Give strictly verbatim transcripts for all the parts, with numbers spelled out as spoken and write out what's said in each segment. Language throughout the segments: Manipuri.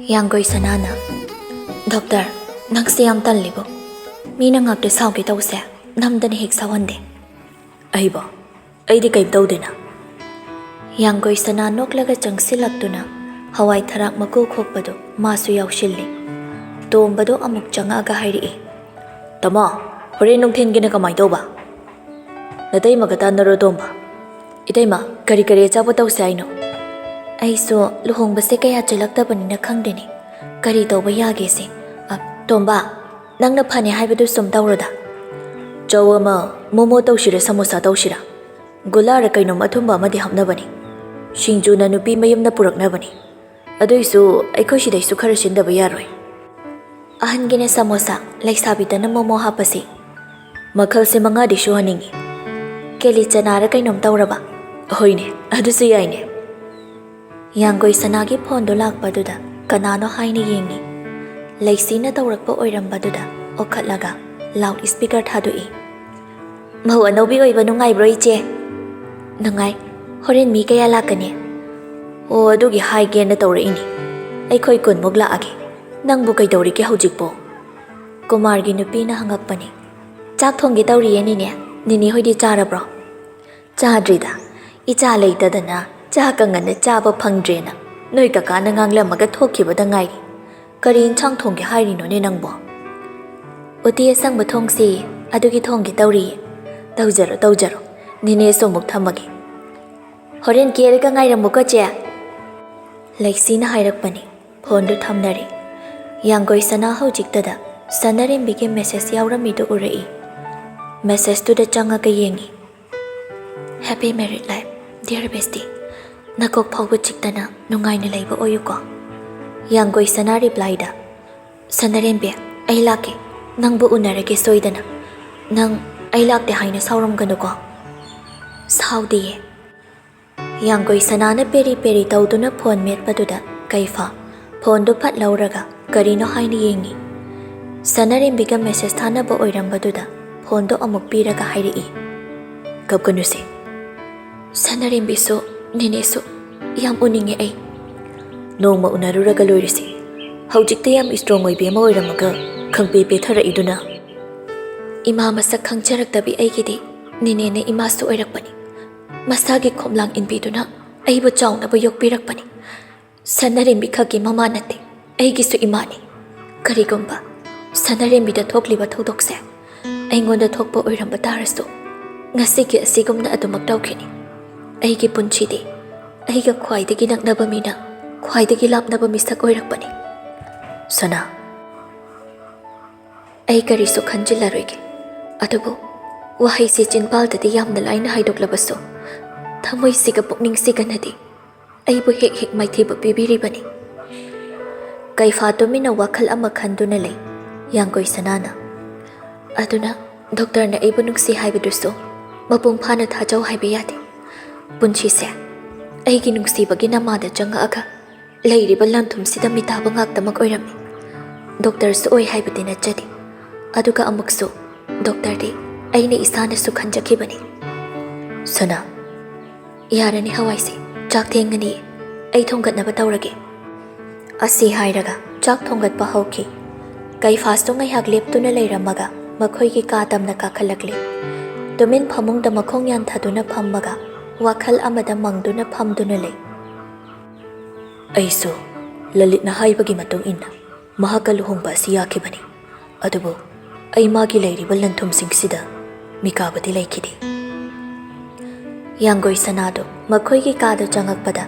ꯌꯥꯡꯒꯣꯏ ꯁꯅꯥꯅ, "ꯗꯣꯛꯇꯔ, ꯅꯪꯁꯦ ꯌꯥꯝ ꯇꯜꯂꯤꯕꯣ꯫ ꯃꯤꯅ ꯉꯥꯛꯇ ꯁꯥꯎꯒꯦ ꯇꯧꯁꯦ ꯅꯝꯗꯅ ꯍꯦꯛ ꯁꯥꯎꯍꯟꯗꯦ꯫" "ꯑꯩꯕꯣ? ꯑꯩꯗꯤ ꯀꯩꯝ ꯇꯧꯗꯦꯅ꯫" ꯌꯥꯡꯒꯣꯏ ꯁꯅꯥ ꯅꯣꯛꯂꯒ ꯆꯪꯁꯤꯜꯂꯛꯇꯨꯅ ꯍꯋꯥꯏ ꯊꯔꯥꯛ ꯃꯀꯨ ꯈꯣꯛꯄꯗꯨ ꯃꯥꯁꯨ ꯌꯥꯎꯁꯤꯜꯂꯤ꯫ ꯇꯣꯝꯕꯗꯣ ꯑꯃꯨꯛ ꯆꯪꯉꯛꯑꯒ ꯍꯥꯏꯔꯛꯏ, "ꯇꯥꯃꯣ, ꯍꯣꯔꯦꯟ ꯅꯨꯡꯊꯤꯟꯒꯤꯅ ꯀꯃꯥꯏꯅ ꯇꯧꯕ?" "ꯅꯇꯩꯃꯒ ꯇꯥꯟꯅꯔꯣ, ꯇꯣꯝꯕ꯫" "ꯏꯇꯩꯃ, ꯀꯔꯤ ꯀꯔꯤ ꯑꯆꯥꯄꯣꯠ ꯇꯧꯁꯦ ꯍꯥꯏꯅꯣ?" "ꯑꯩꯁꯨ ꯂꯨꯍꯣꯡꯕꯁꯦ ꯀꯌꯥ ꯆꯦꯜꯂꯛꯇꯕꯅꯤꯅ ꯈꯪꯗꯦꯅꯦ꯫ ꯀꯔꯤ ꯇꯧꯕ ꯌꯥꯒꯦꯁꯦ? ꯑ, ꯇꯣꯝꯕ, ꯅꯪꯅ ꯐꯅꯤ ꯍꯥꯏꯕꯗꯨ ꯁꯨꯝ ꯇꯧꯔꯣꯗ꯫" "ꯆꯧ ꯑꯃ, ꯃꯣꯃꯣ ꯇꯧꯁꯤꯔ, ꯁꯃꯣꯁꯥ ꯇꯧꯁꯤꯔ? ꯒꯨꯂꯥꯔ ꯀꯩꯅꯣꯝ ꯑꯊꯨꯝꯕ ꯑꯃꯗꯤ ꯍꯥꯞꯅꯕꯅꯤ꯫ ꯁꯤꯡꯖꯨꯅ ꯅꯨꯄꯤ ꯃꯌꯨꯝꯅ ꯄꯨꯔꯛꯅꯕꯅꯤ꯫ ꯑꯗꯨꯏꯁꯨ ꯑꯩꯈꯣꯏ ꯁꯤꯗꯩꯁꯨ ꯈꯔ ꯁꯤꯟꯗꯕ ꯌꯥꯔꯣꯏ꯫" "ꯑꯍꯟꯒꯤꯅ ꯁꯃꯣꯁꯥ, ꯂꯩꯁꯥꯕꯤꯗꯅ ꯃꯣꯃꯣ ꯍꯥꯞꯄꯁꯤ꯫" "ꯃꯈꯜꯁꯦ ꯃꯉꯥꯗꯤ ꯁꯨꯍꯟꯅꯤꯡꯉꯤ꯫" "ꯀꯦꯂꯤ ꯆꯅꯥꯔ ꯀꯩꯅꯣꯝ ꯇꯧꯔꯕ?" "ꯍꯣꯏꯅꯦ, ꯑꯗꯨꯁꯨ ꯌꯥꯏꯅꯦ꯫" ꯌꯥꯡꯒꯣꯏ ꯁꯅꯥꯒꯤ ꯐꯣꯟꯗꯣ ꯂꯥꯛꯄꯗꯨꯗ ꯀꯅꯥꯅꯣ ꯍꯥꯏꯅ ꯌꯦꯡꯉꯤ꯫ ꯂꯩꯁꯤꯅ ꯇꯧꯔꯛꯄ ꯑꯣꯏꯔꯝꯕꯗꯨꯗ ꯑꯣꯈꯠꯂꯒ ꯂꯥꯎꯗ ꯁ꯭ꯄꯤꯀꯔ ꯊꯥꯗꯣꯛꯏ꯫ "ꯃꯧ ꯑꯅꯧꯕꯤ ꯑꯣꯏꯕ ꯅꯨꯡꯉꯥꯏꯕ꯭ꯔꯣ, ꯏꯆꯦ?" "ꯅꯨꯡꯉꯥꯏ꯫ ꯍꯣꯔꯦꯟ ꯃꯤ ꯀꯌꯥ ꯂꯥꯛꯀꯅꯤ?" "ꯑꯣ, ꯑꯗꯨꯒꯤ ꯍꯥꯏꯒꯦꯅ ꯇꯧꯔꯛꯏꯅꯤ꯫ ꯑꯩꯈꯣꯏ ꯀꯨꯟꯃꯨꯛ ꯂꯥꯛꯑꯒꯦ꯫ ꯅꯪꯕꯨ ꯀꯩꯗꯧꯔꯤꯒꯦ ꯍꯧꯖꯤꯛꯄꯣ?" ꯀꯨꯃꯥꯔꯒꯤ ꯅꯨꯄꯤꯅ ꯍꯪꯉꯛꯄꯅꯤ꯫ "ꯆꯥꯛ ꯊꯣꯡꯒꯦ ꯇꯧꯔꯤꯌꯦ, ꯅꯦꯅꯦ꯫ ꯅꯦꯅꯦ ꯍꯣꯏꯗꯤ ꯆꯥꯔꯕ꯭ꯔꯣ?" "ꯆꯥꯗ꯭ꯔꯤꯗ꯫ ꯏꯆꯥ ꯂꯩꯇꯗꯅ ꯆꯥꯛꯀ ꯉꯟꯅ ꯆꯥꯕ ꯐꯪꯗ꯭ꯔꯦꯅ ꯅꯣꯏ ꯀꯀꯥꯅ ꯉꯥꯡꯂꯝꯃꯒ ꯊꯣꯛꯈꯤꯕꯗ ꯉꯥꯏꯔꯤ꯫ ꯀꯔꯤ ꯏꯟꯁꯥꯡ ꯊꯣꯡꯒꯦ ꯍꯥꯏꯔꯤꯅꯣꯅꯦ ꯅꯪꯕꯣ?" "ꯎꯇꯤ ꯑꯁꯪꯕ ꯊꯣꯡꯁꯦ, ꯑꯗꯨꯒꯤ ꯊꯣꯡꯒꯦ ꯇꯧꯔꯤꯌꯦ꯫" "ꯇꯧꯖꯔꯣ, ꯇꯧꯖꯔꯣ꯫ ꯅꯦꯅꯦꯁꯨ ꯑꯃꯨꯛ ꯊꯝꯃꯒꯦ꯫" "ꯍꯣꯔꯦꯟ ꯀꯦꯔꯒ ꯉꯥꯏꯔꯝꯃꯨꯀꯣ, ꯆꯦ꯫" ꯂꯩꯁꯤꯅ ꯍꯥꯏꯔꯛꯄꯅꯤ꯫ ꯐꯣꯟꯗꯨ ꯊꯝꯅꯔꯦ꯫ ꯌꯥꯡꯒꯣꯏ ꯁꯅꯥ ꯍꯧꯖꯤꯛꯇꯗ ꯁꯅꯥꯔꯦꯝꯕꯤꯒꯤ ꯃꯦꯁꯦꯖ ꯌꯥꯎꯔꯝꯃꯤꯗꯨ ꯎꯔꯛꯏ꯫ ꯃꯦꯁꯦꯖꯇꯨꯗ ꯆꯪꯉꯒ ꯌꯦꯡꯉꯤ꯫ "Happy married life, dear bestie꯫ ꯅꯀꯣꯛ ꯐꯥꯎꯕ ꯆꯤꯛꯇꯅ ꯅꯨꯡꯉꯥꯏꯅ ꯂꯩꯕ ꯑꯣꯏꯌꯨꯀꯣ꯫" ꯌꯥꯡꯒꯣꯏ ꯁꯅꯥ ꯔꯤꯄ꯭ꯂꯥꯏꯗ, "ꯁꯅꯥꯔꯦꯝꯕꯤ, ꯑꯩ ꯂꯥꯛꯀꯦ꯫ ꯅꯪꯕꯨ ꯎꯅꯔꯒꯦ ꯁꯣꯏꯗꯅ꯫ ꯅꯪ ꯑꯩ ꯂꯥꯛꯇꯦ ꯍꯥꯏꯅ ꯁꯥꯎꯔꯝꯒꯅꯨꯀꯣ꯫" "ꯁꯥꯎꯗꯤꯌꯦ꯫" ꯌꯥꯡꯒꯣꯏ ꯁꯅꯥꯅ ꯄꯦꯔꯤ ꯄꯦꯔꯤ ꯇꯧꯗꯨꯅ ꯐꯣꯟ ꯃꯦꯠꯄꯗꯨꯗ ꯀꯩꯐꯥ ꯐꯣꯟꯗꯨ ꯐꯠ ꯂꯧꯔꯒ ꯀꯔꯤꯅꯣ ꯍꯥꯏꯅ ꯌꯦꯡꯉꯤ꯫ ꯁꯅꯥꯔꯦꯝꯕꯤꯒ ꯃꯦꯁꯦꯖ ꯊꯥꯅꯕ ꯑꯣꯏꯔꯝꯕꯗꯨꯗ ꯐꯣꯟꯗꯨ ꯑꯃꯨꯛ ꯄꯤꯔꯒ ꯍꯥꯏꯔꯛꯏ, "ꯀꯞꯀꯅꯨꯁꯦ꯫ ꯁꯅꯥꯔꯦꯝꯕꯤꯁꯨ ꯅꯦꯅꯦꯁꯨ ꯌꯥꯝ ꯎꯅꯤꯡꯉꯦ ꯑꯩ꯫" ꯅꯣꯡꯃ ꯎꯅꯔꯨꯔꯒ ꯂꯣꯏꯔꯤꯁꯤ꯫ ꯍꯧꯖꯤꯛꯇ ꯌꯥꯝ strong ꯑꯣꯏꯕꯤ ꯑꯃ ꯑꯣꯏꯔꯝꯃꯒ ꯈꯪꯄꯦ ꯄꯦꯊꯔꯛꯏꯗꯨꯅ꯫ ꯏꯃꯥ ꯃꯁꯛ ꯈꯪꯖꯔꯛꯇꯕꯤ ꯑꯩꯒꯤꯗꯤ ꯅꯦꯅꯦꯅ ꯏꯃꯥꯁꯨ ꯑꯣꯏꯔꯛꯄꯅꯤ꯫ ꯃꯁꯥꯒꯤ ꯈꯣꯝꯂꯥꯡ ꯏꯟꯕꯤꯗꯨꯅ ꯑꯩꯕꯨ ꯆꯥꯎꯅꯕ ꯌꯣꯛꯄꯤꯔꯛꯄꯅꯤ꯫ ꯁꯅꯥꯔꯦꯝꯕꯤ ꯈꯛꯀꯤ ꯃꯃꯥ ꯅꯠꯇꯦ, ꯑꯩꯒꯤꯁꯨ ꯏꯃꯥꯅꯤ꯫ ꯀꯔꯤꯒꯨꯝꯕ ꯁꯅꯥꯔꯦꯝꯕꯤꯗ ꯊꯣꯛꯂꯤꯕ ꯊꯧꯗꯣꯛꯁꯦ ꯑꯩꯉꯣꯟꯗ ꯊꯣꯛꯄ ꯑꯣꯏꯔꯝꯕ ꯇꯥꯔꯁꯨ, ꯉꯁꯤꯒꯤ ꯑꯁꯤꯒꯨꯝꯅ ꯑꯗꯨꯃꯛ ꯇꯧꯈꯤꯅꯤ꯫ ꯑꯩꯒꯤ ꯄꯨꯟꯁꯤꯗꯤ ꯑꯩꯒ ꯈ꯭ꯋꯥꯏꯗꯒꯤ ꯅꯛꯅꯕ ꯃꯤꯅ ꯈ꯭ꯋꯥꯏꯗꯒꯤ ꯂꯥꯞꯅꯕ ꯃꯤꯁꯛ ꯑꯣꯏꯔꯛꯄꯅꯤ꯫ ꯁꯅꯥ, ꯑꯩ ꯀꯔꯤꯁꯨ ꯈꯟꯖꯤꯜꯂꯔꯣꯏꯒꯦ꯫ ꯑꯗꯨꯕꯨ ꯋꯥꯍꯩꯁꯤ ꯆꯤꯟꯕꯥꯜꯗꯗꯤ ꯌꯥꯝꯅ ꯂꯥꯏꯅ ꯍꯥꯏꯗꯣꯛꯂꯕꯁꯨ, ꯊꯃꯣꯏꯁꯤꯒ ꯄꯨꯛꯅꯤꯡꯁꯤꯒꯅꯗꯤ ꯑꯩꯕꯨ ꯍꯦꯛ ꯍꯦꯛ ꯃꯥꯏꯊꯤꯕ ꯄꯤꯕꯤꯔꯤꯕꯅꯤ꯫ ꯀꯩꯐꯥ ꯇꯨꯃꯤꯟꯅ ꯋꯥꯈꯜ ꯑꯃ ꯈꯟꯗꯨꯅ ꯂꯩ꯫ ꯌꯥꯡꯒꯣꯏ ꯁꯅꯥꯅ, "ꯑꯗꯨꯅ ꯗꯣꯛꯇꯔꯅ ꯑꯩꯕꯨ ꯅꯨꯡꯁꯤ ꯍꯥꯏꯕꯗꯨꯁꯨ ꯃꯄꯨꯡ ꯐꯥꯅ ꯊꯥꯖꯧ ꯍꯥꯏꯕ ꯌꯥꯗꯦ꯫ ꯄꯨꯟꯁꯤꯁꯦ ꯑꯩꯒꯤ ꯅꯨꯡꯁꯤꯕꯒꯤ ꯅꯃꯥꯗ ꯆꯪꯉꯛꯑꯒ ꯂꯩꯔꯤꯕ ꯂꯟ ꯊꯨꯝꯁꯤꯗ ꯃꯤꯇꯥꯕ ꯉꯥꯛꯇꯃꯛ ꯑꯣꯏꯔꯝꯃꯤ꯫ ꯗꯣꯛꯇꯔꯁꯨ ꯑꯣꯏ ꯍꯥꯏꯕꯗꯤ ꯅꯠꯆꯗꯦ꯫ ꯑꯗꯨꯒ ꯑꯃꯨꯛꯁꯨ ꯗꯣꯛꯇꯔꯗꯤ ꯑꯩꯅ ꯏꯁꯥꯅꯁꯨ ꯈꯟꯖꯈꯤꯕꯅꯤ꯫" "ꯁꯅꯥ, ꯌꯥꯔꯅꯤ ꯍꯋꯥꯏꯁꯦ, ꯆꯥꯛ ꯊꯦꯡꯉꯅꯤ, ꯑꯩ ꯊꯣꯡꯒꯠꯅꯕ ꯇꯧꯔꯒꯦ꯫" ꯑꯁꯤ ꯍꯥꯏꯔꯒ ꯆꯥꯛ ꯊꯣꯡꯒꯠꯄ ꯍꯧꯈꯤ꯫ ꯀꯩꯐꯥꯁꯨ ꯉꯥꯏꯍꯥꯛ ꯂꯦꯞꯇꯨꯅ ꯂꯩꯔꯝꯃꯒ ꯃꯈꯣꯏꯒꯤ ꯀꯥ ꯇꯝꯅ ꯀꯥꯈꯠꯂꯛꯂꯤ꯫ ꯇꯨꯃꯤꯟ ꯐꯃꯨꯡꯗ ꯃꯈꯣꯡ ꯌꯥꯟꯊꯗꯨꯅ ꯐꯝꯃꯒ ꯋꯥꯈꯜ ꯑꯃꯗ ꯃꯪꯗꯨꯅ ꯐꯝꯗꯨꯅ ꯂꯩ꯫ "ꯑꯩꯁꯨ ꯂꯂꯤꯠꯅ ꯍꯥꯏꯕꯒꯤ ꯃꯇꯨꯡ ꯏꯟꯅ ꯃꯍꯥꯛꯀ ꯂꯨꯍꯣꯡꯕ ꯑꯁꯤ ꯌꯥꯈꯤꯕꯅꯤ꯫ ꯑꯗꯨꯕꯨ ꯑꯩ ꯃꯥꯒꯤ ꯂꯩꯔꯤꯕ ꯂꯟ ꯊꯨꯝꯁꯤꯡꯁꯤꯗ ꯃꯤꯀꯥꯕꯗꯤ ꯂꯩꯈꯤꯗꯦ꯫" ꯌꯥꯡꯒꯣꯏ ꯁꯅꯥꯗꯨ ꯃꯈꯣꯏꯒꯤ ꯀꯥꯗ ꯆꯪꯉꯛꯄꯗ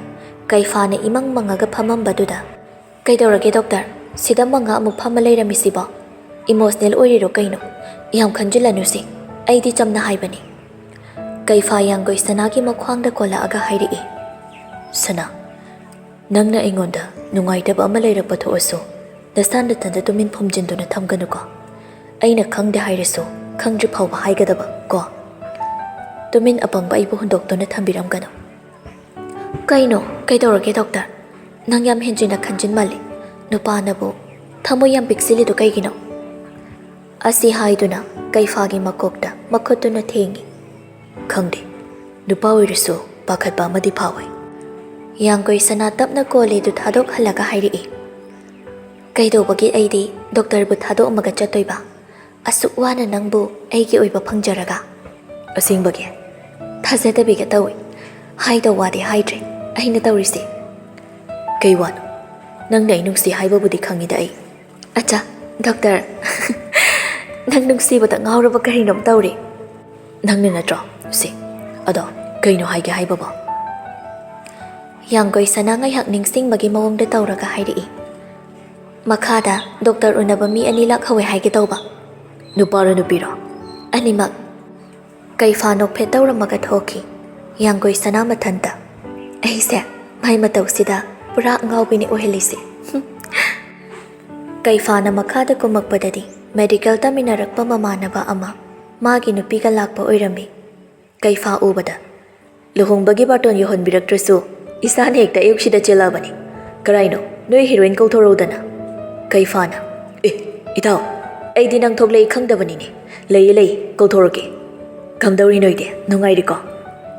ꯀꯩꯐꯥꯅ ꯏꯃꯪ ꯃꯪꯉꯒ ꯐꯝꯃꯝꯕꯗꯨꯗ, "ꯀꯩꯗꯧꯔꯒꯦ ꯗꯣꯛꯇꯔ? ꯁꯤꯗ ꯃꯪꯉ ꯑꯃꯨꯛ ꯐꯝꯃ ꯂꯩꯔꯝꯃꯤꯁꯤꯕꯣ? Emotional ꯑꯣꯏꯔꯤꯔꯣ ꯀꯩꯅꯣ? ꯌꯥꯝ ꯈꯟꯖꯤꯜꯂꯅꯨꯁꯦ, ꯑꯩꯗꯤ ꯆꯝꯅ ꯍꯥꯏꯕꯅꯤ꯫" ꯀꯩꯐꯥ ꯌꯥꯡꯒꯣꯏ ꯁꯅꯥꯒꯤ ꯃꯈ꯭ꯋꯥꯡꯗ ꯀꯣꯜꯂꯛꯑꯒ ꯍꯥꯏꯔꯛꯏ, "ꯁꯅꯥ, ꯅꯪꯅ ꯑꯩꯉꯣꯟꯗ ꯅꯨꯡꯉꯥꯏꯇꯕ ꯑꯃ ꯂꯩꯔꯛꯄ ꯊꯣꯛꯑꯁꯨ ꯅꯁꯥ ꯅꯊꯟꯗ ꯇꯨꯃꯤꯟ ꯐꯨꯝꯖꯤꯟꯗꯨꯅ ꯊꯝꯒꯅꯨꯀꯣ꯫ ꯑꯩꯅ ꯈꯪꯗꯦ ꯍꯥꯏꯔꯁꯨ ꯈꯪꯗ꯭ꯔꯤ ꯐꯥꯎꯕ ꯍꯥꯏꯒꯗꯕ ꯀꯣ꯫ ꯇꯨꯃꯤꯟ ꯑꯄꯪꯕ ꯑꯩꯕꯨ ꯍꯨꯟꯗꯣꯛꯇꯨꯅ ꯊꯝꯕꯤꯔꯝꯒꯅꯨ꯫" "ꯀꯩꯅꯣ? ꯀꯩꯗꯧꯔꯒꯦ ꯗꯣꯛꯇꯔ? ꯅꯪ ꯌꯥꯝ ꯍꯦꯟꯖꯤꯟꯅ ꯈꯟꯖꯤꯟ ꯃꯥꯜꯂꯤ꯫ ꯅꯨꯄꯥꯅꯕꯨ ꯊꯃꯣꯏ ꯌꯥꯝ ꯄꯤꯛꯁꯤꯜꯂꯤꯗꯨ ꯀꯩꯒꯤꯅꯣ?" ꯑꯁꯤ ꯍꯥꯏꯗꯨꯅ ꯀꯩꯐꯥꯒꯤ ꯃꯀꯣꯛꯇ ꯃꯈꯨꯠꯇꯨꯅ ꯊꯦꯡꯉꯤ꯫ "ꯈꯪꯗꯦ, ꯅꯨꯄꯥ ꯑꯣꯏꯔꯁꯨ ꯄꯥꯈꯠꯄ ꯑꯃꯗꯤ ꯐꯥꯎꯏ꯫ ꯌꯥꯡꯒꯣꯏ ꯁꯅꯥ ꯇꯞꯅ ꯀꯣꯂꯤꯗꯨ ꯊꯥꯗꯣꯛꯍꯜꯂꯒ ꯍꯥꯏꯔꯛꯏ, "ꯀꯩꯗꯧꯕꯒꯤ ꯑꯩꯗꯤ ꯗꯣꯛꯇꯔꯕꯨ ꯊꯥꯗꯣꯛꯑꯝꯃꯒ ꯆꯠꯇꯣꯏꯕ? ꯑꯁꯨꯛ ꯋꯥꯅ ꯅꯪꯕꯨ ꯑꯩꯒꯤ ꯑꯣꯏꯕ ꯐꯪꯖꯔꯒ?" "ꯑꯁꯦꯡꯕꯒꯤ?" "ꯊꯥꯖꯗꯕꯤꯒ ꯇꯧꯏ꯫ ꯍꯥꯏꯗꯧ ꯋꯥꯗꯤ ꯍꯥꯏꯗ꯭ꯔꯦ ꯑꯩꯅ ꯇꯧꯔꯤꯁꯦ꯫" "ꯀꯩ ꯋꯥꯅꯣ? ꯅꯪꯅ ꯑꯩ ꯅꯨꯡꯁꯤ ꯍꯥꯏꯕꯕꯨꯗꯤ ꯈꯪꯉꯤꯗ ꯑꯩ꯫" "ꯑꯠꯆꯥ, ꯗꯣꯛꯇꯔ, ꯅꯪ ꯅꯨꯡꯁꯤꯕꯗ ꯉꯥꯎꯔꯕ ꯀꯔꯤꯅꯣꯝ ꯇꯧꯔꯦ꯫" "ꯅꯪꯅ ꯅꯠꯇ꯭ꯔꯣ? ꯁꯤ, ꯑꯗꯣ ꯀꯩꯅꯣ ꯍꯥꯏꯒꯦ ꯍꯥꯏꯕꯕꯣ?" ꯌꯥꯡꯒꯣꯏ ꯁꯅꯥ ꯉꯥꯏꯍꯥꯛ ꯅꯤꯡꯁꯤꯡꯕꯒꯤ ꯃꯑꯣꯡꯗ ꯇꯧꯔꯒ ꯍꯥꯏꯔꯛꯏ, "ꯃꯈꯥꯗ ꯗꯣꯛꯇꯔ ꯎꯅꯕ ꯃꯤ ꯑꯅꯤ ꯂꯥꯛꯍꯧꯋꯦ ꯍꯥꯏꯒꯦ ꯇꯧꯕ꯫" "ꯅꯨꯄꯥꯔꯣ ꯅꯨꯄꯤꯔꯣ?" "ꯑꯅꯤꯃꯛ꯫" ꯀꯩꯐꯥ ꯅꯣꯛꯐꯦꯠ ꯇꯧꯔꯝꯃꯒ ꯊꯣꯛꯈꯤ꯫ ꯌꯥꯡꯒꯣꯏ ꯁꯅꯥ ꯃꯊꯟꯇ, "ꯑꯩꯁꯦ ꯃꯥꯏ ꯃꯇꯧꯁꯤꯗ ꯄꯨꯔꯥ ꯉꯥꯎꯕꯤꯅꯤ ꯑꯣꯏꯍꯜꯂꯤꯁꯦ꯫" ꯀꯩꯐꯥꯅ ꯃꯈꯥꯗ ꯀꯨꯝꯃꯛꯄꯗꯗꯤ ꯃꯦꯗꯤꯀꯦꯜ ꯇꯝꯃꯤꯟꯅꯔꯛꯄ ꯃꯃꯥꯟꯅꯕ ꯑꯃ ꯃꯥꯒꯤ ꯅꯨꯄꯤꯒ ꯂꯥꯛꯄ ꯑꯣꯏꯔꯝꯃꯤ꯫ ꯀꯩꯐꯥ ꯎꯕꯗ, "ꯂꯨꯍꯣꯡꯕꯒꯤ ꯕꯥꯔꯇꯣꯟ ꯌꯧꯍꯟꯕꯤꯔꯛꯇ꯭ꯔꯁꯨ ꯏꯁꯥꯅ ꯍꯦꯛꯇ ꯑꯌꯨꯛꯁꯤꯗ ꯆꯦꯜꯂꯛꯑꯕꯅꯤ꯫ ꯀꯔꯥꯏꯅꯣ, ꯅꯣꯏ ꯍꯤꯔꯣꯏꯟ ꯀꯧꯊꯣꯔꯛꯎꯗꯅ꯫" ꯀꯩꯐꯥꯅ, "ꯑꯦ, ꯏꯇꯥꯎ, ꯑꯩꯗꯤ ꯅꯪ ꯊꯣꯛꯂꯛꯏ ꯈꯪꯗꯕꯅꯤꯅꯦ꯫ ꯂꯩꯌꯦ, ꯂꯩꯌꯦ, ꯀꯧꯊꯣꯔꯛꯀꯦ꯫ ꯀꯝꯗꯧꯔꯤ ꯅꯣꯏꯗꯤ? ꯅꯨꯡꯉꯥꯏꯔꯤꯀꯣ?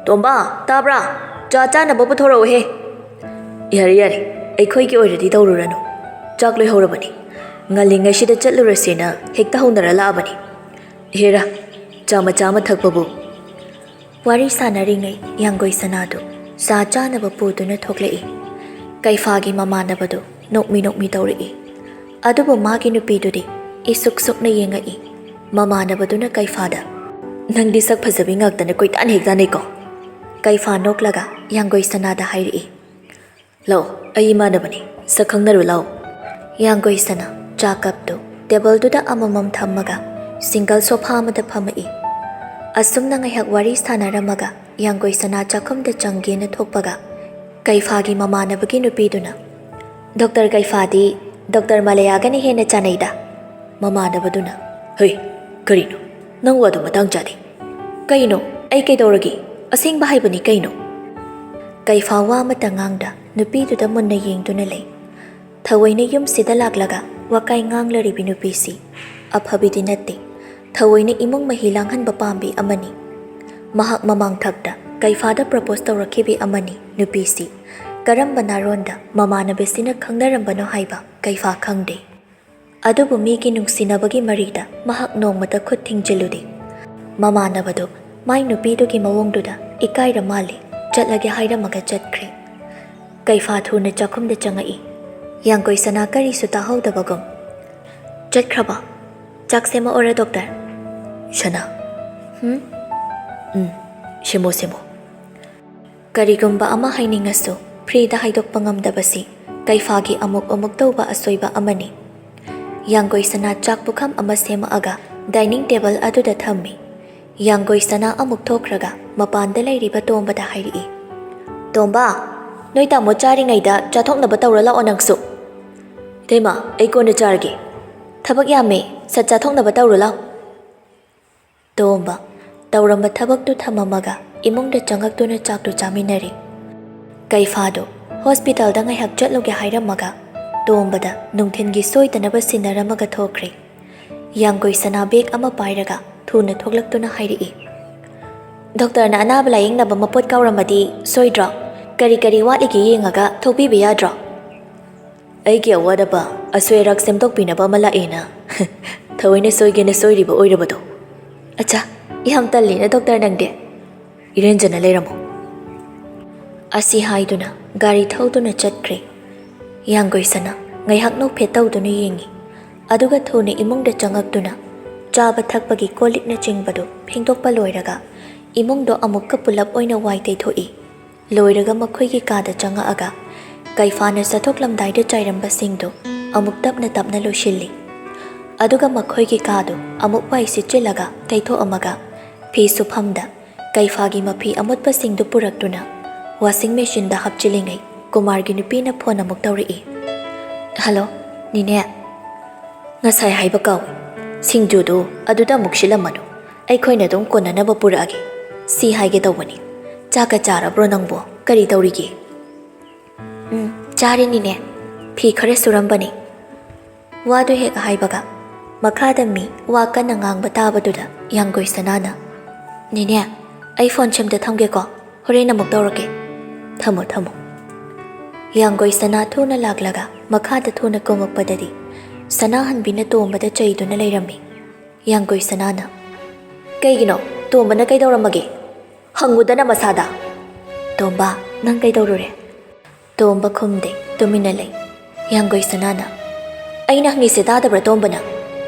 ꯇꯣꯝꯕ, ꯇꯥꯕ꯭ꯔꯥ? ꯆꯥ ꯆꯥꯅꯕ ꯄꯨꯊꯣꯔꯛꯎꯍꯦ꯫" "ꯌꯥꯔꯦ, ꯌꯥꯔꯦ, ꯑꯩꯈꯣꯏꯒꯤ ꯑꯣꯏꯔꯗꯤ ꯇꯧꯔꯨꯔꯅꯨ꯫ ꯆꯥꯛ ꯂꯣꯏꯍꯧꯔꯕꯅꯤ꯫ ꯉꯜꯂꯤꯉꯩꯁꯤꯗ ꯆꯠꯂꯨꯔꯁꯦꯅ ꯍꯦꯛꯇ ꯍꯧꯅꯔ ꯂꯥꯛꯑꯕꯅꯤ꯫ ꯍꯦꯔꯥ, ꯆꯥ ꯃꯆꯥ ꯑꯃ ꯊꯛꯄꯕꯨ꯫" ꯋꯥꯔꯤ ꯁꯥꯟꯅꯔꯤꯉꯩ ꯌꯥꯡꯒꯣꯏ ꯁꯅꯥꯗꯨ ꯆꯥ ꯆꯥꯅꯕ ꯄꯨꯗꯨꯅ ꯊꯣꯛꯂꯛꯏ꯫ ꯀꯩꯐꯥꯒꯤ ꯃꯃꯥꯟꯅꯕꯗꯨ ꯅꯣꯛꯃꯤ ꯅꯣꯛꯃꯤ ꯇꯧꯔꯛꯏ꯫ ꯑꯗꯨꯕꯨ ꯃꯥꯒꯤ ꯅꯨꯄꯤꯗꯨꯗꯤ ꯏꯁꯨꯛ ꯁꯨꯛꯅ ꯌꯦꯡꯉꯛꯏ꯫ ꯃꯃꯥꯟꯅꯕꯗꯨꯅ ꯀꯩꯐꯥꯗ, "ꯅꯪꯗꯤ ꯁꯛ ꯐꯖꯕꯤ ꯉꯥꯛꯇꯅ ꯀꯣꯏꯇꯥꯟ ꯍꯦꯛ ꯇꯥꯟꯅꯩꯀꯣ?" ꯀꯩꯐꯥ ꯅꯣꯛꯂꯒ ꯌꯥꯡꯒꯣꯏ ꯁꯅꯥꯗ ꯍꯥꯏꯔꯛꯏ, "ꯂꯥꯛꯑꯣ, ꯑꯩ ꯏꯃꯥꯟꯅꯕꯅꯤ, ꯁꯛ ꯈꯪꯅꯔꯨ ꯂꯥꯛꯑꯣ꯫" ꯌꯥꯡꯒꯣꯏ ꯁꯅꯥ ꯆꯥ ꯀꯞꯇꯨ ꯇꯦꯕꯜꯗꯨꯗ ꯑꯃꯃꯝ ꯊꯝꯃꯒ ꯁꯤꯡꯒꯜ ꯁꯣꯐꯥ ꯑꯃꯗ ꯐꯝꯃꯛꯏ꯫ ꯑꯁꯨꯝꯅ ꯉꯥꯏꯍꯥꯛ ꯋꯥꯔꯤ ꯁꯥꯟꯅꯔꯝꯃꯒ ꯌꯥꯡꯒꯣꯏ ꯁꯅꯥ ꯆꯥꯛꯈꯨꯝꯗ ꯆꯪꯒꯦꯅ ꯊꯣꯛꯄꯒ ꯀꯩꯐꯥꯒꯤ ꯃꯃꯥꯟꯅꯕꯒꯤ ꯅꯨꯄꯤꯗꯨꯅ, "ꯗꯣꯛꯇꯔ ꯀꯩꯐꯥꯗꯤ ꯗꯣꯛꯇꯔ ꯃꯥꯂꯦꯌꯥꯒꯅ ꯍꯦꯟꯅ ꯆꯥꯅꯩꯗ꯫" ꯃꯃꯥꯟꯅꯕꯗꯨꯅ, "ꯍꯩ, ꯀꯔꯤꯅꯣ? ꯅꯪ ꯋꯥꯗꯨ ꯃꯇꯥꯡ ꯆꯥꯗꯦ꯫ ꯀꯩꯅꯣ? ꯑꯩ ꯀꯩꯗꯧꯔꯒꯦ? ꯑꯁꯦꯡꯕ ꯍꯥꯏꯕꯅꯤ ꯀꯩꯅꯣ?" ꯀꯩꯐꯥ ꯋꯥ ꯑꯃꯠꯇ ꯉꯥꯡꯗ ꯅꯨꯄꯤꯗꯨꯗ ꯃꯨꯟꯅ ꯌꯦꯡꯗꯨꯅ ꯂꯩ꯫ ꯊꯑꯣꯏꯅ ꯌꯨꯝꯁꯤꯗ ꯂꯥꯛꯂꯒ ꯋꯥꯀꯥꯏ ꯉꯥꯡꯂꯔꯤꯕꯤ ꯅꯨꯄꯤꯁꯤ ꯑꯐꯕꯤꯗꯤ ꯅꯠꯇꯦ꯫ ꯊꯑꯣꯏꯅ ꯏꯃꯨꯡ ꯃꯍꯤ ꯂꯥꯡꯍꯟꯕ ꯄꯥꯝꯕꯤ ꯑꯃꯅꯤ꯫ ꯃꯍꯥꯛ ꯃꯃꯥꯡ ꯊꯛꯇ ꯀꯩꯐꯥꯗ ꯄ꯭ꯔꯄꯣꯁ ꯇꯧꯔꯛꯈꯤꯕꯤ ꯑꯃꯅꯤ ꯅꯨꯄꯤꯁꯤ꯫ ꯀꯔꯝꯕ ꯅꯥꯔꯣꯟꯗ ꯃꯃꯥꯟꯅꯕꯤꯁꯤꯅ ꯈꯪꯅꯔꯝꯕꯅꯣ ꯍꯥꯏꯕ ꯀꯩꯐꯥ ꯈꯪꯗꯦ꯫ ꯑꯗꯨꯕꯨ ꯃꯤꯒꯤ ꯅꯨꯡꯁꯤꯅꯕꯒꯤ ꯃꯔꯤꯗ ꯃꯍꯥꯛ ꯅꯣꯡꯃꯇ ꯈꯨꯠ ꯊꯤꯡꯖꯤꯜꯂꯨꯗꯦ꯫ ꯃꯃꯥꯟꯅꯕꯗꯨ ꯃꯥꯏ ꯅꯨꯄꯤꯗꯨꯒꯤ ꯃꯑꯣꯡꯗꯨꯗ ꯏꯀꯥꯏꯔ ꯃꯥꯜꯂꯦ, ꯆꯠꯂꯒꯦ ꯍꯥꯏꯔꯝꯃꯒ ꯆꯠꯈ꯭ꯔꯦ꯫ ꯀꯩꯐꯥ ꯊꯨꯅ ꯆꯥꯛꯈꯨꯝꯗ ꯆꯪꯉꯛꯏ꯫ ꯌꯥꯡꯒꯣꯏ ꯁꯅꯥ ꯀꯔꯤꯁꯨ ꯇꯥꯍꯧꯗꯕꯒꯨꯝ꯫ "ꯆꯠꯈ꯭ꯔꯕꯣ? ꯆꯥꯛ ꯁꯦꯝꯃꯛꯑꯣꯔꯥ, ꯗꯣꯛꯇꯔ?" "ꯁꯅꯥ?" "ꯍꯨꯝ?" "ꯎꯝ, ꯁꯦꯝꯃꯣ, ꯁꯦꯝꯃꯣ꯫" ꯀꯔꯤꯒꯨꯝꯕ ꯑꯃ ꯍꯥꯏꯅꯤꯡꯉꯁꯨ, ꯐ꯭ꯔꯤꯗ ꯍꯥꯏꯗꯣꯛꯄ ꯉꯝꯗꯕꯁꯤ ꯀꯩꯐꯥꯒꯤ ꯑꯃꯨꯛ ꯑꯃꯨꯛ ꯇꯧꯕ ꯑꯁꯣꯏꯕ ꯑꯃꯅꯤ꯫ ꯌꯥꯡꯒꯣꯏ ꯁꯅꯥ ꯆꯥꯛ ꯄꯨꯈꯝ ꯑꯃ ꯁꯦꯝꯃꯛꯑꯒ ꯗꯥꯏꯅꯤꯡ ꯇꯦꯕꯜ ꯑꯗꯨꯗ ꯊꯝꯃꯤ꯫ ꯌꯥꯡꯒꯣꯏ ꯁꯅꯥ ꯑꯃꯨꯛ ꯊꯣꯛꯈ꯭ꯔꯒ ꯃꯄꯥꯟꯗ ꯂꯩꯔꯤꯕ ꯇꯣꯝꯕꯗ ꯍꯥꯏꯔꯛꯏ, "ꯇꯣꯝꯕ, ꯅꯣꯏ ꯇꯥꯃꯣ ꯆꯥꯔꯤꯉꯩꯗ ꯆꯥꯊꯣꯛꯅꯕ ꯇꯧꯔ ꯂꯥꯛꯑꯣ ꯅꯪꯁꯨ꯫" "ꯏꯇꯩꯃ, ꯑꯩ ꯀꯣꯟꯅ ꯆꯥꯔꯒꯦ꯫ ꯊꯕꯛ ꯌꯥꯝꯃꯦ, ꯁꯠ ꯆꯥꯊꯣꯛꯅꯕ ꯇꯧꯔꯨ ꯂꯥꯎ꯫" ꯇꯣꯝꯕ ꯇꯧꯔꯝꯕ ꯊꯕꯛꯇꯨ ꯊꯝꯃꯝꯃꯒ ꯏꯃꯨꯡꯗ ꯆꯪꯉꯛꯇꯨꯅ ꯆꯥꯛꯇꯨ ꯆꯥꯃꯤꯟꯅꯔꯦ꯫ ꯀꯩꯐꯥꯗꯨ ꯍꯣꯁꯄꯤꯇꯥꯜꯗ ꯉꯥꯏꯍꯥꯛ ꯆꯠꯂꯨꯒꯦ ꯍꯥꯏꯔꯝꯃꯒ ꯇꯣꯝꯕꯗ ꯅꯨꯡꯊꯤꯜꯒꯤ ꯁꯣꯏꯗꯅꯕ ꯁꯤꯟꯅꯔꯝꯃꯒ ꯊꯣꯛꯈ꯭ꯔꯦ꯫ ꯌꯥꯡꯒꯣꯏ ꯁꯅꯥ ꯕꯦꯒ ꯑꯃ ꯄꯥꯏꯔꯒ ꯊꯨꯅ ꯊꯣꯛꯂꯛꯇꯨꯅ ꯍꯥꯏꯔꯛꯏ, "ꯗꯣꯛꯇꯔꯅ ꯑꯅꯥꯕ ꯂꯥꯌꯦꯡꯅꯕ ꯃꯄꯣꯠ ꯀꯥꯎꯔꯝꯃꯗꯤ ꯁꯣꯏꯗ꯭ꯔꯣ? ꯀꯔꯤ ꯀꯔꯤ ꯋꯥꯠꯂꯤꯒꯦ ꯌꯦꯡꯉꯒ ꯊꯣꯛꯄꯤꯕ ꯌꯥꯗ꯭ꯔꯣ?" "ꯑꯩꯒꯤ ꯑꯋꯥꯠ ꯑꯄꯥ, ꯑꯁꯣꯏ ꯑꯔꯥꯛ ꯁꯦꯝꯗꯣꯛꯄꯤꯅꯕ ꯑꯃ ꯂꯥꯛꯑꯦꯅ ꯊꯑꯣꯏꯅ ꯁꯣꯏꯒꯦꯅ ꯁꯣꯏꯔꯤꯕ ꯑꯣꯏꯔꯕꯗꯣ?" "ꯑꯆꯥ, ꯌꯥꯝ ꯇꯜꯂꯤꯅ, ꯗꯣꯛꯇꯔ ꯅꯪꯗꯤ꯫ ꯏꯔꯦꯟꯖꯅ ꯂꯩꯔꯝꯃꯣ꯫" ꯑꯁꯤ ꯍꯥꯏꯗꯨꯅ ꯒꯥꯔꯤ ꯊꯧꯗꯨꯅ ꯆꯠꯈ꯭ꯔꯦ꯫ ꯌꯥꯡꯒꯣꯏ ꯁꯅꯥ ꯉꯥꯏꯍꯥꯛ ꯅꯣꯛꯐꯦꯠ ꯇꯧꯗꯨꯅ ꯌꯦꯡꯉꯤ꯫ ꯑꯗꯨꯒ ꯊꯨꯅ ꯏꯃꯨꯡꯗ ꯆꯪꯉꯛꯇꯨꯅ ꯆꯥꯕ ꯊꯛꯄꯒꯤ ꯀꯣꯜ ꯂꯤꯛꯅꯆꯤꯡꯕꯗꯨ ꯐꯦꯡꯗꯣꯛꯄ ꯂꯣꯏꯔꯒ ꯏꯃꯨꯡꯗꯣ ꯑꯃꯨꯛꯀ ꯄꯨꯂꯞ ꯑꯣꯏꯅ ꯋꯥꯏ ꯇꯩꯊꯣꯛꯏ꯫ ꯂꯣꯏꯔꯒ ꯃꯈꯣꯏꯒꯤ ꯀꯥꯗ ꯆꯪꯉꯛꯑꯒ ꯀꯩꯐꯥꯅ ꯆꯠꯊꯣꯛꯂꯝꯗꯥꯏꯗ ꯆꯥꯏꯔꯝꯕꯁꯤꯡꯗꯨ ꯑꯃꯨꯛ ꯇꯞꯅ ꯇꯞꯅ ꯂꯣꯏꯁꯤꯜꯂꯤ꯫ ꯑꯗꯨꯒ ꯃꯈꯣꯏꯒꯤ ꯀꯥꯗꯨ ꯑꯃꯨꯛ ꯋꯥꯏ ꯁꯤꯠꯆꯤꯜꯂꯒ ꯇꯩꯊꯣꯛꯑꯝꯃꯒ ꯐꯤ ꯁꯨꯐꯝꯗ ꯀꯩꯐꯥꯒꯤ ꯃꯐꯤ ꯑꯃꯣꯠꯄꯁꯤꯡꯗꯨ ꯄꯨꯔꯛꯇꯨꯅ ꯋꯥꯁꯤꯡ ꯃꯦꯆꯤꯟꯗ ꯍꯥꯞꯆꯤꯜꯂꯤꯉꯩ ꯀꯨꯃꯥꯔꯒꯤ ꯅꯨꯄꯤꯅ ꯐꯣꯟ ꯑꯃꯨꯛ ꯇꯧꯔꯛꯏ꯫ "ꯍꯜꯂꯣ, ꯅꯦꯅꯦ꯫ ꯉꯁꯥꯏ ꯍꯥꯏꯕ ꯀꯥꯎꯏ, ꯁꯤꯡꯖꯨꯗꯨ ꯑꯗꯨꯗ ꯑꯃꯨꯛ ꯁꯤꯠꯂꯝꯃꯅꯨ, ꯑꯩꯈꯣꯏꯅ ꯑꯗꯨꯝ ꯀꯣꯟꯅꯅꯕ ꯄꯨꯔꯛꯑꯒꯦ꯫ ꯁꯤ ꯍꯥꯏꯒꯦ ꯇꯧꯕꯅꯤ, ꯆꯥꯛꯀ ꯆꯥꯔꯕ꯭ꯔꯣ ꯅꯪꯕꯣ? ꯀꯔꯤ ꯇꯧꯔꯤꯒꯦ?" "ꯎꯝ, ꯆꯥꯔꯦ ꯅꯦꯅꯦ, ꯐꯤ ꯈꯔ ꯁꯨꯔꯝꯕꯅꯤ꯫" ꯋꯥꯗꯨ ꯍꯦꯛ ꯍꯥꯏꯕꯒ ꯃꯈꯥꯗ ꯃꯤ ꯋꯥ ꯀꯟꯅ ꯉꯥꯡꯕ ꯇꯥꯕꯗꯨꯗ ꯌꯥꯡꯒꯣꯏ ꯁꯅꯥꯅ, "ꯅꯦꯅꯦ, ꯑꯩ ꯐꯣꯟ ꯁꯦꯝꯗ ꯊꯝꯒꯦꯀꯣ, ꯍꯣꯔꯦꯟ ꯑꯃꯨꯛ ꯇꯧꯔꯛꯀꯦ꯫ ꯊꯝꯃꯣ, ꯊꯝꯃꯣ꯫" ꯌꯥꯡꯒꯣꯏ ꯁꯅꯥ ꯊꯨꯅ ꯂꯥꯛꯂꯒ ꯃꯈꯥꯗ ꯊꯨꯅ ꯀꯨꯝꯃꯛꯄꯗꯗꯤ ꯁꯅꯥꯍꯟꯕꯤꯅ ꯇꯣꯝꯕꯗ ꯆꯩꯗꯨꯅ ꯂꯩꯔꯝꯃꯤ꯫ ꯌꯥꯡꯒꯣꯏ ꯁꯅꯥꯅ, "ꯀꯩꯒꯤꯅꯣ? ꯇꯣꯝꯕꯅ ꯀꯩꯗꯧꯔꯝꯃꯒꯦ? ꯍꯪꯉꯨꯗꯅ ꯃꯁꯥꯗ꯫" "ꯇꯣꯝꯕ, ꯅꯪ ꯀꯩꯗꯧꯔꯨꯔꯦ?" ꯇꯣꯝꯕ ꯈꯨꯝꯗꯦ, ꯇꯨꯃꯤꯟꯅ ꯂꯩ꯫ ꯌꯥꯡꯒꯣꯏ ꯁꯅꯥꯅ, "ꯑꯩꯅ ꯍꯪꯉꯤꯁꯦ ꯇꯥꯗꯕ꯭ꯔꯥ ꯇꯣꯝꯕꯅ?"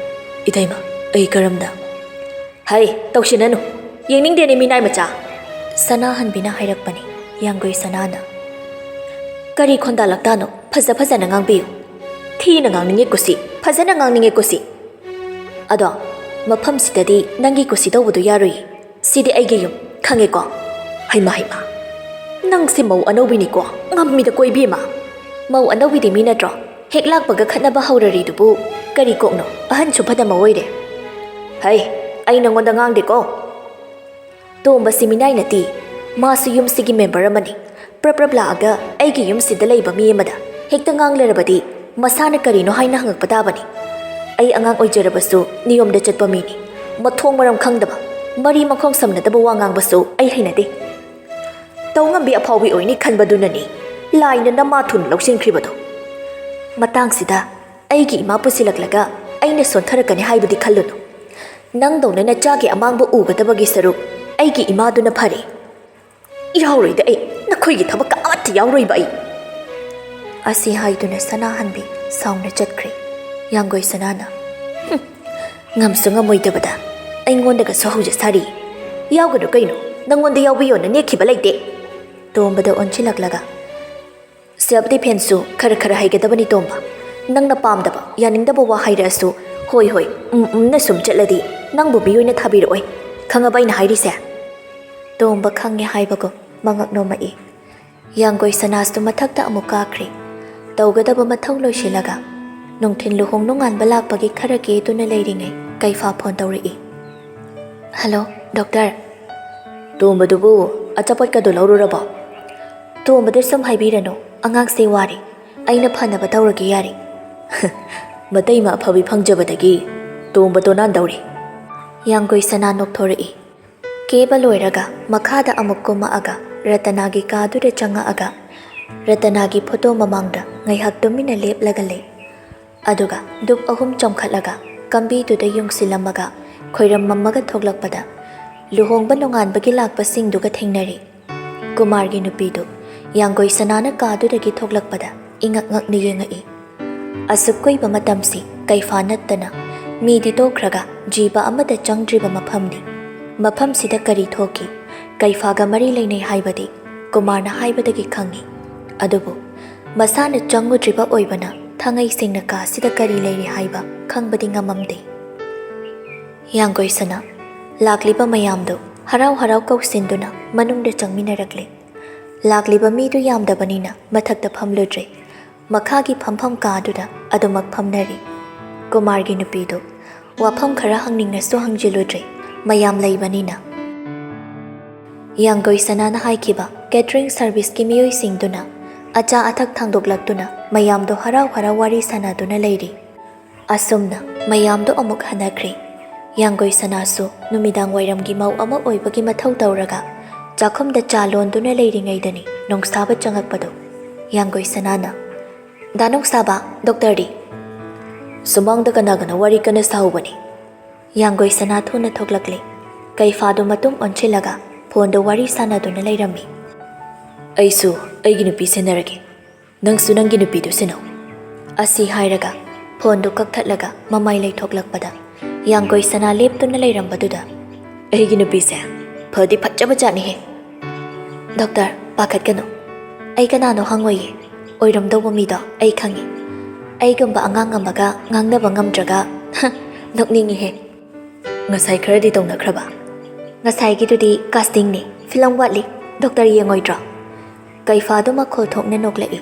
"ꯏꯇꯩꯃ, ꯑꯩ ꯀꯔꯝꯅ?" "ꯍꯩ, ꯇꯧꯁꯤꯟꯅꯅꯨ꯫ ꯌꯦꯡꯅꯤꯡꯗꯦꯅꯦ ꯃꯤꯅꯥꯏ ꯃꯆꯥ꯫" ꯁꯅꯥꯍꯟꯕꯤꯅ ꯍꯥꯏꯔꯛꯄꯅꯤ꯫ ꯌꯥꯡꯒꯣꯏ ꯁꯅꯥꯅ, "ꯀꯔꯤ ꯈꯣꯟꯗꯥ ꯂꯛꯇꯥꯅꯣ? ꯐꯖ ꯐꯖꯅ ꯉꯥꯡꯕꯤꯌꯨ꯫ ꯊꯤꯅ ꯉꯥꯡꯅꯤꯡꯉꯦ ꯀꯨꯁꯤ, ꯐꯖꯅ ꯉꯥꯡꯅꯤꯡꯉꯦ ꯀꯨꯁꯤ꯫ ꯑꯗꯣ, ꯃꯐꯝꯁꯤꯗꯗꯤ ꯅꯪꯒꯤ ꯀꯨꯁꯤ ꯇꯧꯕꯗꯨ ꯌꯥꯔꯣꯏꯌꯦ꯫ ꯁꯤꯗꯤ ꯑꯩꯒꯤ ꯌꯨꯝ, ꯈꯪꯉꯦꯀꯣ?" "ꯍꯩꯃꯥ, ꯍꯩꯃꯥ, ꯅꯪꯁꯦ ꯃꯧ ꯑꯅꯧꯕꯤꯅꯤꯀꯣ, ꯉꯝꯃꯤꯗꯀꯣ ꯏꯕꯦꯝꯃ꯫ ꯃꯧ ꯑꯅꯧꯕꯤꯗꯤ ꯃꯤ ꯅꯠꯇ꯭ꯔꯣ? ꯍꯦꯛ ꯂꯥꯛꯄꯒ ꯈꯠꯅꯕ ꯍꯧꯔꯔꯤꯗꯨꯕꯨ ꯀꯔꯤ ꯀꯣꯛꯅꯣ? ꯑꯍꯟꯁꯨ ꯐꯅ ꯃꯑꯣꯏꯔꯦ꯫" "ꯍꯩ, ꯑꯩ ꯅꯪꯉꯣꯟꯗ ꯉꯥꯡꯗꯦꯀꯣ꯫ ꯇꯣꯝꯕꯁꯤ ꯃꯤꯅꯥꯏ ꯅꯠꯇꯦ, ꯃꯥꯁꯨ ꯌꯨꯝꯁꯤꯒꯤ ꯃꯦꯝꯕꯔ ꯑꯃꯅꯤ꯫ ꯄ꯭ꯔꯞ ꯄ꯭ꯔꯞ ꯂꯥꯛꯑꯒ ꯑꯩꯒꯤ ꯌꯨꯝꯁꯤꯗ ꯂꯩꯕ ꯃꯤ ꯑꯃꯗ ꯍꯦꯛꯇ ꯉꯥꯡ ꯂꯩꯔꯕꯗꯤ ꯃꯁꯥꯅ ꯀꯔꯤꯅꯣ ꯍꯥꯏꯅ ꯍꯪꯉꯛꯄ ꯇꯥꯕꯅꯤ꯫ ꯑꯩ ꯑꯉꯥꯡ ꯑꯣꯏꯖꯔꯕꯁꯨ ꯅꯤꯌꯣꯝꯗ ꯆꯠꯄ ꯃꯤꯅꯤ꯫ ꯃꯊꯣꯡ ꯃꯔꯝ ꯈꯪꯗꯕ, ꯃꯔꯤ ꯃꯈꯣꯡ ꯁꯝꯅꯗꯕ ꯋꯥ ꯉꯥꯡꯕꯁꯨ ꯑꯩ ꯍꯩꯅꯗꯦ꯫ ꯇꯧꯉꯝꯕꯤ ꯑꯐꯥꯎꯕꯤ ꯑꯣꯏꯅꯤ ꯈꯟꯕꯗꯨꯅꯅꯤ ꯂꯥꯏꯅ ꯅꯃꯥ ꯊꯨꯅ ꯂꯧꯁꯤꯟꯈ꯭ꯔꯤꯕꯗꯣ꯫ ꯃꯇꯥꯡꯁꯤꯗ ꯑꯩꯒꯤ ꯏꯃꯥ ꯄꯨꯁꯤꯜꯂꯛꯂꯒ ꯑꯩꯅ ꯁꯣꯟꯊꯔꯛꯀꯅꯤ ꯍꯥꯏꯕꯗꯤ ꯈꯜꯂꯨꯅꯨ꯫ ꯅꯪꯗꯧꯅ ꯅꯆꯥꯒꯤ ꯑꯃꯥꯡꯕ ꯎꯒꯗꯕꯒꯤ ꯁꯔꯨꯛ ꯑꯩꯒꯤ ꯏꯃꯥꯗꯨꯅ ꯐꯔꯦ꯫" "ꯌꯥꯎꯔꯣꯏꯗ ꯑꯩ, ꯅꯈꯣꯏꯒꯤ ꯊꯕꯛꯀ ꯑꯃꯠꯇ ꯌꯥꯎꯔꯣꯏꯕ ꯑꯩ꯫" ꯑꯁꯤ ꯍꯥꯏꯗꯨꯅ ꯁꯅꯥꯍꯟꯕꯤ ꯁꯥꯎꯅ ꯆꯠꯈ꯭ꯔꯦ꯫ ꯌꯥꯡꯒꯣꯏ ꯁꯅꯥꯅ, "ꯍꯨꯝ, ꯉꯝꯁꯨ ꯉꯝꯃꯣꯏꯗꯕꯗ ꯑꯩꯉꯣꯟꯗꯒꯁꯨ ꯍꯧꯖ ꯁꯥꯔꯤ꯫ ꯌꯥꯎꯒꯅꯨ ꯀꯩꯅꯣ, ꯅꯪꯉꯣꯟꯗ ꯌꯥꯎꯕꯤꯌꯣꯅ ꯅꯦꯛꯈꯤꯕ ꯂꯩꯇꯦ꯫" ꯇꯣꯝꯕꯗ ꯑꯣꯟꯁꯤꯜꯂꯛꯂꯒ, "ꯁꯦꯜꯐ ꯗꯤꯐꯦꯟꯁꯁꯨ ꯈꯔ ꯈꯔ ꯍꯩꯒꯗꯕꯅꯤ ꯇꯣꯝꯕ꯫ ꯅꯪꯅ ꯄꯥꯝꯗꯕ, ꯌꯥꯅꯤꯡꯗꯕ ꯋꯥ ꯍꯥꯏꯔꯛꯑꯁꯨ, ꯍꯣꯏ ꯍꯣꯏ, ꯎꯝ ꯎꯝꯅ ꯁꯨꯝ ꯆꯠꯂꯗꯤ ꯅꯪꯕꯨ ꯃꯤꯑꯣꯏꯅ ꯊꯥꯕꯤꯔꯛꯑꯣꯏ꯫ ꯈꯪꯉꯕ ꯑꯩꯅ ꯍꯥꯏꯔꯤꯁꯦ?" ꯇꯣꯝꯕ ꯈꯪꯉꯦ ꯍꯥꯏꯕꯒꯨꯝ ꯃꯉꯛ ꯅꯣꯝꯃꯛꯏ꯫ ꯌꯥꯡꯒꯣꯏ ꯁꯅꯥꯁꯨ ꯃꯊꯛꯇ ꯑꯃꯨꯛ ꯀꯥꯈ꯭ꯔꯦ꯫ ꯇꯧꯒꯗꯕ ꯃꯊꯧ ꯂꯣꯏꯁꯤꯜꯂꯒ ꯅꯨꯡꯊꯤꯜ ꯂꯨꯍꯣꯡ ꯅꯣꯡꯉꯥꯟꯕ ꯂꯥꯛꯄꯒꯤ ꯈꯔ ꯀꯦꯗꯨꯅ ꯂꯩꯔꯤꯉꯩ ꯀꯩꯐꯥ ꯐꯣꯟ ꯇꯧꯔꯛꯏ꯫ "Hello, doctor." "ꯇꯣꯝꯕꯗꯨꯕꯨ ꯑꯆꯥꯄꯣꯠꯀꯗꯣ ꯂꯧꯔꯨꯔꯕꯣ?" "ꯇꯣꯝꯕꯗ ꯁꯨꯝ ꯍꯥꯏꯕꯤꯔꯅꯨ, ꯑꯉꯥꯡꯁꯦ ꯋꯥꯔꯦ꯫ ꯑꯩꯅ ꯐꯅꯕ ꯇꯧꯔꯒꯦ ꯌꯥꯔꯦ꯫" "ꯃꯇꯩꯃ ꯑꯐꯕꯤ ꯐꯪꯖꯕꯗꯒꯤ ꯇꯣꯝꯕꯗꯣ ꯅꯥꯟꯗꯧꯔꯦ꯫" ꯌꯥꯡꯒꯣꯏ ꯁꯅꯥ ꯅꯣꯛꯊꯣꯔꯛꯏ꯫ ꯀꯦꯕ ꯂꯣꯏꯔꯒ ꯃꯈꯥꯗ ꯑꯃꯨꯛ ꯀꯨꯝꯃꯛꯑꯒ ꯔꯇꯅꯥꯒꯤ ꯀꯥꯗꯨꯗ ꯆꯪꯉꯛꯑꯒ ꯔꯇꯅꯥꯒꯤ ꯐꯣꯇꯣ ꯃꯃꯥꯡꯗ ꯉꯥꯏꯍꯥꯛ ꯇꯨꯃꯤꯟꯅ ꯂꯦꯞꯂꯒ ꯂꯩ꯫ ꯑꯗꯨꯒ ꯙꯨꯞ ꯑꯍꯨꯝ ꯆꯣꯡꯈꯠꯂꯒ ꯀꯝꯕꯤꯗꯨꯗ ꯌꯨꯡꯁꯤꯜꯂꯝꯃꯒ ꯈꯣꯏꯔꯝꯃꯝꯃꯒ ꯊꯣꯛꯂꯛꯄꯗ, ꯂꯨꯍꯣꯡꯕ ꯅꯣꯡꯉꯥꯟꯕꯒꯤ ꯂꯥꯛꯄꯁꯤꯡꯗꯨꯒ ꯊꯦꯡꯅꯔꯤ꯫ ꯀꯨꯃꯥꯔꯒꯤ ꯅꯨꯄꯤꯗꯨ ꯌꯥꯡꯒꯣꯏ ꯁꯅꯥꯅ ꯀꯥꯗꯨꯗꯒꯤ ꯊꯣꯛꯂꯛꯄꯗ ꯏꯉꯛ ꯉꯛꯅ ꯌꯦꯡꯉꯛꯏ꯫ ꯑꯁꯨꯛ ꯀꯨꯏꯕ ꯃꯇꯝꯁꯤ ꯀꯩꯐꯥ ꯅꯠꯇꯅ ꯃꯤꯗꯤ ꯇꯣꯛꯈ꯭ꯔꯒ ꯖꯤꯕ ꯑꯃꯗ ꯆꯪꯗ꯭ꯔꯤꯕ ꯃꯐꯝꯅꯤ꯫ ꯃꯐꯝꯁꯤꯗ ꯀꯔꯤ ꯊꯣꯛꯈꯤ? ꯀꯩꯐꯥꯒ ꯃꯔꯤ ꯂꯩꯅꯩ ꯍꯥꯏꯕꯗꯤ ꯀꯨꯃꯥꯔꯅ ꯍꯥꯏꯕꯗꯒꯤ ꯈꯪꯉꯤ꯫ ꯑꯗꯨꯕꯨ ꯃꯁꯥꯅ ꯆꯪꯉꯨꯗ꯭ꯔꯤꯕ ꯑꯣꯏꯕꯅ ꯊꯥꯡꯉꯩ ꯁꯦꯡꯅ ꯀꯥꯁꯤꯗ ꯀꯔꯤ ꯂꯩꯔꯤ ꯍꯥꯏꯕ ꯈꯪꯕꯗꯤ ꯉꯝꯃꯝꯗꯦ꯫ ꯌꯥꯡꯒꯣꯏ ꯁꯅꯥ, ꯂꯥꯛꯂꯤꯕ ꯃꯌꯥꯝꯗꯨ ꯍꯔꯥꯎ ꯍꯔꯥꯎ ꯀꯧꯁꯤꯟꯗꯨꯅ ꯃꯅꯨꯡꯗ ꯆꯪꯃꯤꯟꯅꯔꯛꯂꯦ꯫ ꯂꯥꯛꯂꯤꯕ ꯃꯤꯗꯨ ꯌꯥꯝꯗꯕꯅꯤꯅ ꯃꯊꯛꯇ ꯐꯝꯂꯨꯗ꯭ꯔꯦ꯫ ꯃꯈꯥꯒꯤ ꯐꯝꯐꯝ ꯀꯥꯗꯨꯗ ꯑꯗꯨꯃꯛ ꯐꯝꯅꯔꯤ꯫ ꯀꯨꯃꯥꯔꯒꯤ ꯅꯨꯄꯤꯗꯨ ꯋꯥꯐꯝ ꯈꯔ ꯍꯪꯅꯤꯡꯅꯁꯨ ꯍꯪꯖꯤꯜꯂꯨꯗ꯭ꯔꯦ, ꯃꯌꯥꯝ ꯂꯩꯕꯅꯤꯅ꯫ ꯌꯥꯡꯒꯣꯏ ꯁꯅꯥꯅ ꯍꯥꯏꯈꯤꯕ ꯀꯦꯇꯔꯤꯡ ꯁꯔꯚꯤꯁꯀꯤ ꯃꯤꯑꯣꯏꯁꯤꯡꯗꯨꯅ ꯑꯆꯥ ꯑꯊꯛ ꯊꯥꯡꯗꯣꯛꯂꯛꯇꯨꯅ ꯃꯌꯥꯝꯗꯣ ꯍꯔꯥꯎ ꯍꯔꯥꯎ ꯋꯥꯔꯤ ꯁꯥꯟꯅꯗꯨꯅ ꯂꯩꯔꯤ꯫ ꯑꯁꯨꯝꯅ ꯃꯌꯥꯝꯗꯣ ꯑꯃꯨꯛ ꯍꯟꯅꯈ꯭ꯔꯦ꯫ ꯌꯥꯡꯒꯣꯏ ꯁꯅꯥꯁꯨ ꯅꯨꯃꯤꯗꯥꯡ ꯋꯥꯏꯔꯝꯒꯤ ꯃꯧ ꯑꯃ ꯑꯣꯏꯕꯒꯤ ꯃꯊꯧ ꯇꯧꯔꯒ ꯆꯥꯛꯈꯨꯝꯗ ꯆꯥ ꯂꯣꯟꯗꯨꯅ ꯂꯩꯔꯤꯉꯩꯗꯅꯤ ꯅꯣꯡꯁꯥꯕ ꯆꯪꯉꯛꯄꯗꯣ꯫ ꯌꯥꯡꯒꯣꯏ ꯁꯅꯥꯅ, "ꯗꯥ ꯅꯣꯡꯁꯥꯕ, ꯗꯣꯛꯇꯔꯗꯤ?" "ꯁꯨꯃꯥꯡꯗ ꯀꯅꯥ ꯀꯅꯥ ꯋꯥꯔꯤ ꯀꯟꯅ ꯁꯥꯍꯧꯕꯅꯤ?" ꯌꯥꯡꯒꯣꯏ ꯁꯅꯥ ꯊꯨꯅ ꯊꯣꯛꯂꯛꯂꯦ꯫ ꯀꯩꯐꯥꯗꯨ ꯃꯇꯨꯡ ꯑꯣꯟꯁꯤꯜꯂꯒ ꯐꯣꯟꯗ ꯋꯥꯔꯤ ꯁꯥꯟꯅꯗꯨꯅ ꯂꯩꯔꯝꯃꯤ꯫ "ꯑꯩꯁꯨ ꯑꯩꯒꯤ ꯅꯨꯄꯤ ꯁꯤꯟꯅꯔꯒꯦ, ꯅꯪꯁꯨ ꯅꯪꯒꯤ ꯅꯨꯄꯤꯗꯨ ꯁꯤꯟꯅꯧ꯫" ꯑꯁꯤ ꯍꯥꯏꯔꯒ ꯐꯣꯟꯗꯨ ꯀꯛꯊꯠꯂꯒ ꯃꯃꯥꯏ ꯂꯩꯊꯣꯛꯂꯛꯄꯗ ꯌꯥꯡꯒꯣꯏ ꯁꯅꯥ ꯂꯦꯞꯇꯨꯅ ꯂꯩꯔꯝꯕꯗꯨꯗ, "ꯑꯩꯒꯤ ꯅꯨꯄꯤꯁꯦ ꯐꯗꯤ ꯐꯖꯕ ꯖꯥꯠꯅꯤꯍꯦ꯫" "ꯗꯣꯛꯇꯔ, ꯄꯥꯈꯠꯀꯅꯨ꯫ ꯑꯩ ꯀꯅꯥꯅꯣ ꯈꯪꯉꯣꯏꯌꯦ꯫ ꯑꯣꯏꯔꯝꯗꯧꯕ ꯃꯤꯗꯣ ꯑꯩ ꯈꯪꯉꯤ꯫ ꯑꯩꯒꯨꯝꯕ ꯑꯉꯥꯡ ꯑꯃꯒ ꯉꯥꯡꯅꯕ ꯉꯝꯗ꯭ꯔꯒ, ꯅꯣꯛꯅꯤꯡꯉꯤꯍꯦ꯫" "ꯉꯁꯥꯏ ꯈꯔꯗꯤ ꯇꯧꯅꯈ꯭ꯔꯕ?" "ꯉꯁꯥꯏꯒꯤꯗꯨꯗꯤ ꯀꯥꯁꯇꯤꯡꯅꯤ, ꯐꯤꯂꯝ ꯋꯥꯠꯂꯤ꯫ ꯗꯣꯛꯇꯔ ꯌꯦꯡꯉꯣꯏꯗ꯭ꯔꯣ?" ꯀꯩꯐꯥꯗꯨ ꯃꯈꯣꯜ ꯊꯣꯛꯅ ꯅꯣꯛꯂꯛꯏ꯫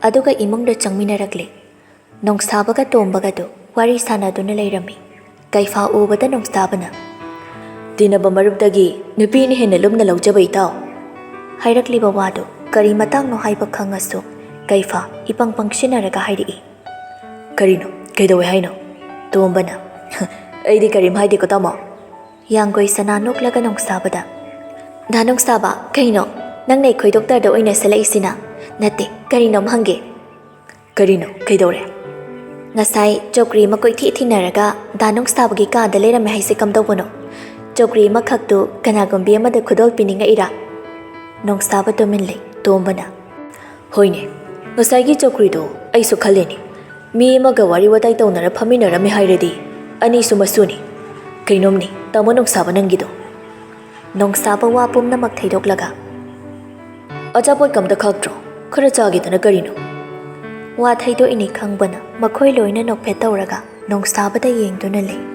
ꯑꯗꯨꯒ ꯏꯃꯨꯡꯗ ꯆꯪꯃꯤꯟꯅꯔꯛꯂꯦ꯫ ꯅꯣꯡꯁꯥꯕꯒ ꯇꯣꯝꯕꯒꯗꯨ ꯋꯥꯔꯤ ꯁꯥꯟꯅꯗꯨꯅ ꯂꯩꯔꯝꯃꯤ꯫ ꯀꯩꯐꯥ ꯎꯕꯗ ꯅꯣꯡꯁꯥꯕꯅ, "ꯇꯤꯟꯅꯕ ꯃꯔꯨꯞꯇꯒꯤ ꯅꯨꯄꯤꯅ ꯍꯦꯟꯅ ꯂꯨꯝꯅ ꯂꯧꯖꯕ ꯏꯇꯥꯎ?" ꯍꯥꯏꯔꯛꯂꯤꯕ ꯋꯥꯗꯨ ꯀꯔꯤ ꯃꯇꯥꯡꯅꯣ ꯍꯥꯏꯕ ꯈꯪꯉꯁꯨ ꯀꯩꯐꯥ ꯏꯄꯪ ꯄꯪꯁꯤꯟꯅꯔꯒ ꯍꯥꯏꯔꯛꯏ꯫ "ꯀꯔꯤꯅꯣ? ꯀꯩꯗꯧꯋꯦ ꯍꯥꯏꯅꯣ?" ꯇꯣꯝꯕꯅ, "ꯑꯩꯗꯤ ꯀꯔꯤꯝ ꯍꯥꯏꯗꯦꯀꯣ ꯇꯥꯃꯣ꯫" ꯌꯥꯡꯒꯣꯏ ꯁꯅꯥ ꯅꯣꯛꯂꯒ ꯅꯣꯡꯁꯥꯕꯗ, "ꯗꯥ ꯅꯣꯡꯁꯥꯕ, ꯀꯩꯅꯣ? ꯅꯪꯅ ꯑꯩꯈꯣꯏ ꯗꯣꯛꯇꯔꯗ ꯑꯣꯏꯅ ꯁꯤꯜꯂꯛꯏꯁꯤꯅ? ꯅꯠꯇꯦ, ꯀꯔꯤꯅꯣꯝ ꯍꯪꯒꯦ꯫ ꯀꯔꯤꯅꯣ? ꯀꯩꯗꯧꯔꯦ? ꯉꯁꯥꯏ ꯆꯧꯀ꯭ꯔꯤ ꯑꯃ ꯀꯣꯏꯊꯤ ꯊꯤꯅꯔꯒ ꯗꯥ ꯅꯣꯡꯁꯥꯕꯒꯤ ꯀꯥꯗ ꯂꯩꯔꯝꯃꯦ ꯍꯥꯏꯁꯦ ꯀꯝꯗꯧꯕꯅꯣ? ꯆꯧꯀ꯭ꯔꯤ ꯑꯃꯈꯛꯇꯨ ꯀꯅꯥꯒꯨꯝꯕꯤ ꯑꯃꯗ ꯈꯨꯗꯣꯜ ꯄꯤꯅꯤꯡꯉꯛꯏꯔꯥ? ꯅꯣꯡꯁꯥꯕ ꯇꯨꯃꯤꯟ ꯂꯩ꯫ ꯇꯣꯝꯕꯅ, ꯍꯣꯏꯅꯦ, ꯉꯁꯥꯏꯒꯤ ꯆꯧꯀ꯭ꯔꯤꯗꯣ ꯑꯩꯁꯨ ꯈꯜꯂꯤꯅꯦ꯫ ꯃꯤ ꯑꯃꯒ ꯋꯥꯔꯤ ꯋꯥꯇꯥꯏ ꯇꯧꯅꯔ ꯐꯝꯃꯤꯟꯅꯔꯝꯃꯦ ꯍꯥꯏꯔꯗꯤ ꯑꯅꯤꯁꯨ ꯃꯁꯨꯅꯤ꯫ ꯀꯩꯅꯣꯝꯅꯤ, ꯇꯥꯃꯣ ꯅꯣꯡꯁꯥꯕ ꯅꯪꯒꯤꯗꯣ꯫ ꯅꯣꯡꯁꯥꯕ ꯋꯥ ꯄꯨꯝꯅꯃꯛ ꯊꯩꯗꯣꯛꯂꯒ, ꯑꯆꯥꯄꯣꯠ ꯀꯝꯇ ꯈꯥꯛꯇ꯭ꯔꯣ? ꯈꯔ ꯆꯥꯒꯦꯗꯅ ꯀꯔꯤꯅꯣ? ꯋꯥ ꯊꯩꯗꯣꯛꯏꯅꯤ ꯈꯪꯕꯅ ꯃꯈꯣꯏ ꯂꯣꯏꯅ ꯅꯣꯛꯐꯦꯠ ꯇꯧꯔꯒ ꯅꯣꯡꯁꯥꯕꯗ ꯌꯦꯡꯗꯨꯅ ꯂꯩ꯫